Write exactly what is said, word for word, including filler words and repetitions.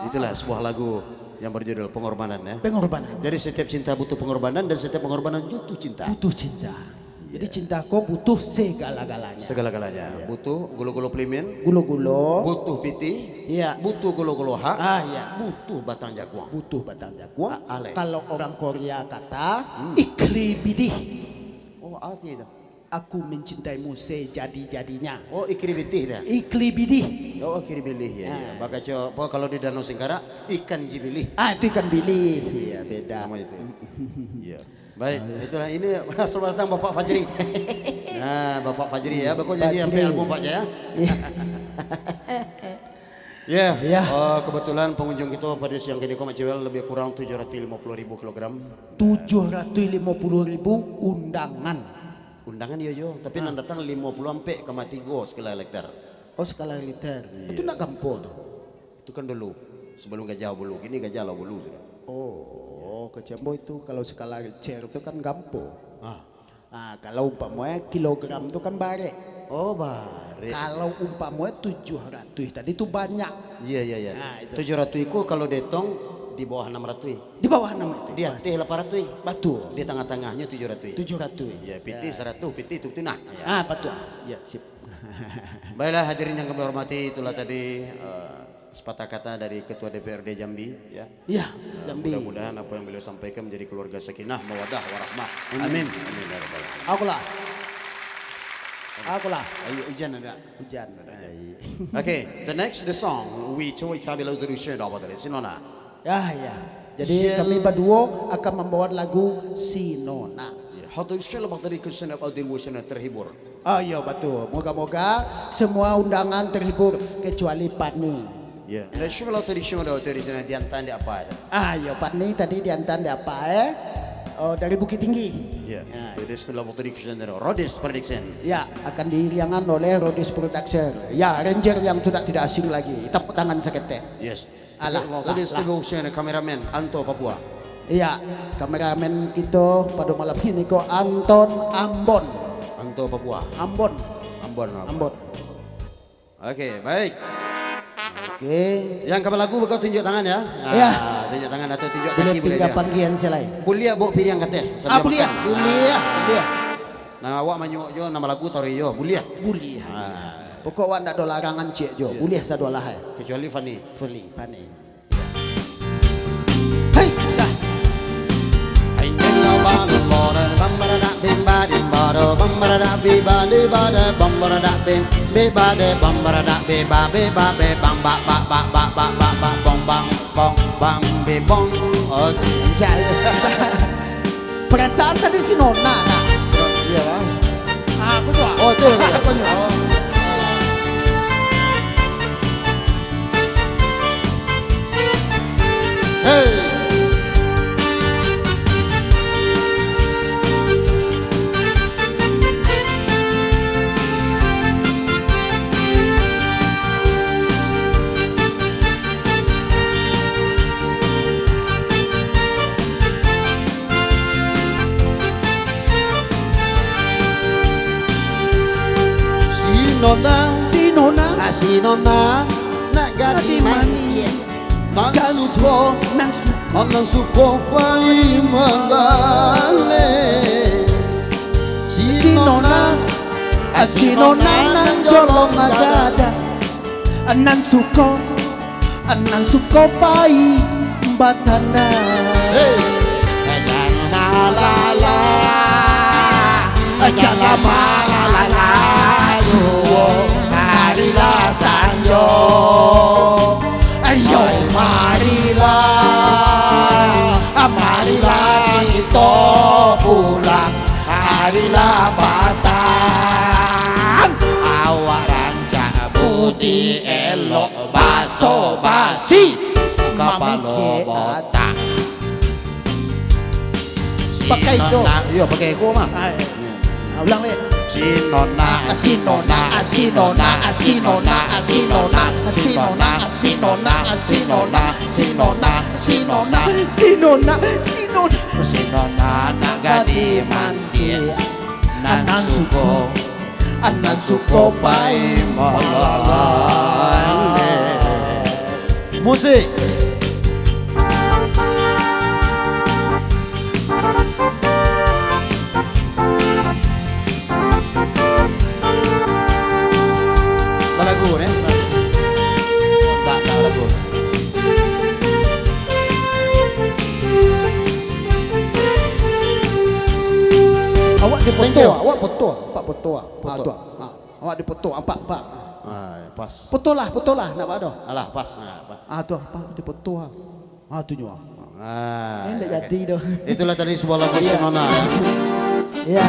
Itulah sebuah lagu yang berjudul Pengorbanan, ya. Pengorbanan. Jadi, setiap cinta butuh pengorbanan dan setiap pengorbanan butuh cinta. Butuh cinta. Jadi, cinta ko butuh segala-galanya. Segala-galanya. Iya. Butuh gulo-gulo pelimin. Gulo-gulo. Butuh pitih. Iya. Butuh gulo-gulo hak. Ah, iya. Butuh batang jaguang. Butuh batang jaguang. Ah, alai. Kalau orang Korea kata, hmm, ikhlibidih. Oh, arti itu? Aku mencintaimu sejadi-jadinya. Oh, ikhlibidih dah. Ikhlibidih. Oh, ikhlibidih, ya, ya. Ah. Bakaco, apa, kalau di Danau Singkarak, ikan jibilih. Ah, itu ikan bilih. Iya, beda. Sama itu. Iya. Baik, itulah ini, selamat datang Bapak Fajri. Nah, Bapak Fajri, ya, baru jadi Fajri. Sampai album Pak Jaya. Iya. Ya. Ya. Eh, kebetulan pengunjung kita pada siang kini ko, Mak Jewel, lebih kurang tujuh ratus lima puluh ribu kilogram. Tujuh ratus lima puluh ribu undangan. Undangan iyo, yo, tapi, ah, nan datang limo puluah ampek koma tigo skala Richter. Oh, skala Richter. Iya. Itu nak gampo tu? Itu kan dulu, sebelum gajah bulu, kini gajah lah bulu sudah. Oh, kecek ambo itu kalau skala Richter tu kan gampo. Ah. Ah, kalau umpamonyo kilogram tu kan barek. Oh, barek. Kalau umpamonyo tujuh ratus tadi tu banyak. Iya, iya, iya. Ah, itu. Tujuh ratus iko kalau dietong di bawah enam ratus. Di bawah enam ratus. Di ateh lapan ratus. Batul. Di tangah-tangahnyo tujuh ratus. Tujuh ratus. Ya, pitih saratus, pitih tu, tu nah. Ya. Ah, batul. Ya, sip. Baiklah, hadirin yang kami hormati, itulah tadi, eh, sepatah kata dari Ketua D P R D Jambi, ya. Ya, eh, Jambi. Mudah-mudahan apa yang beliau sampaikan menjadi keluarga sakinah, mawadah, warahmah. Amin. Amin. Amin, ya rabbal alamin. Akulah. Akulah. Ayo, hujan ada. Hujan. Ada. Ai. Okay, the next, the song, we coba kami lagu dari Shane Dawat dari Sinona. Ya, ya. Jadi, kami baduo akan mambawa lagu Sinona. Ya, hal tu insya Allah bakal dari Kristen Abdul Wusana terhibur. Oh, iyo, batul. Moga-moga semua undangan terhibur, kecuali Pani. Ya. Dan insya Allah tadi insya Allah dari sana diantan di apa ya? Ah, iyo, Pani tadi diantan di apa, eh? Oh, dari Bukittinggi. Ya. Ya. Jadi setelah waktu di Kristen, Rodis Prediction. Ya, akan diiriangan oleh Rodis Production. Ya, ranger yang sudah tidak asing lagi. Tepuk tangan seketek. Yes. Alah, lah, lah. Studio Ocean, kameramen, Anto Papua. Iya, kameramen kito pado malam ini ko Anton Ambon. Anto Papua. Ambon. Ambon, Ambon. Ambon. Oke, baik. Oke. Yang ka balagu bakal tunjuk tangan ya. Nah, iya. Tunjuk tangan atau tunjuk kaki boleh juga. Buliah pinggang panggian silai. Buliah bawa piriang kateh. Ah, sambil buliah. Makan. Buliah, buliah. Nah, awak manyuok jo, nama lagu taruih jo, buliah. Buliah. Ah. Pokok awak ndak ado larangan ciek jo, iya, buliah sadolah ai. Kecuali Fani. Fani, Fani. Hei, sah. Bong, bang, bebong. Oh, anjay. Perasaan tadi si Nona, nah. Iya lah. Ah, aku tu, ah. Oh, tu, tu. Aku tu. Oh. Hei. Si Nona, si Nona, ah, si Nona, nak gadih mantiak. Nan suko, nan suko, nan suko pai malaleh. Si Nona, ah, si Nona nan jolong gadang. Nan suko, nan suko pai batanda. Hei. Jan malala, jan lah malala juo, marilah sanjo. Ayo marilah, marilah kito pulang, marilah patang. Awak rancak budi elok, baso basi, kapalo botak. Pakai iko. Iyo, pakai iko mah. Ah, iyo. Ah, ulang, Lek. Si Nona, si Nona, si Nona, si Nona, si Nona, si Nona, si Nona, si Nona, si Nona, si Nona, si Nona, si Nona. Si Nona nak gadih mantiak. Nan suko, nan suko pai malaleh. Musik. Balagu, neh? Tak, tak balagu. Awak dipoto, Thank you. Awak poto, Pak poto, ah. Ah, Poto. Tu, ah. Ah. Awak dipoto, ampak, ampak. Ah, pas. Potolah, potolah, nak bado. Alah, pas. Ah, pas. Ah, tu, apa, dipoto, ah. Ah, tu nyo. Ah, Eh, ndak oke. Jadi doh. Itulah tadi sebuah lagu Iya. Semana, ya. Iya.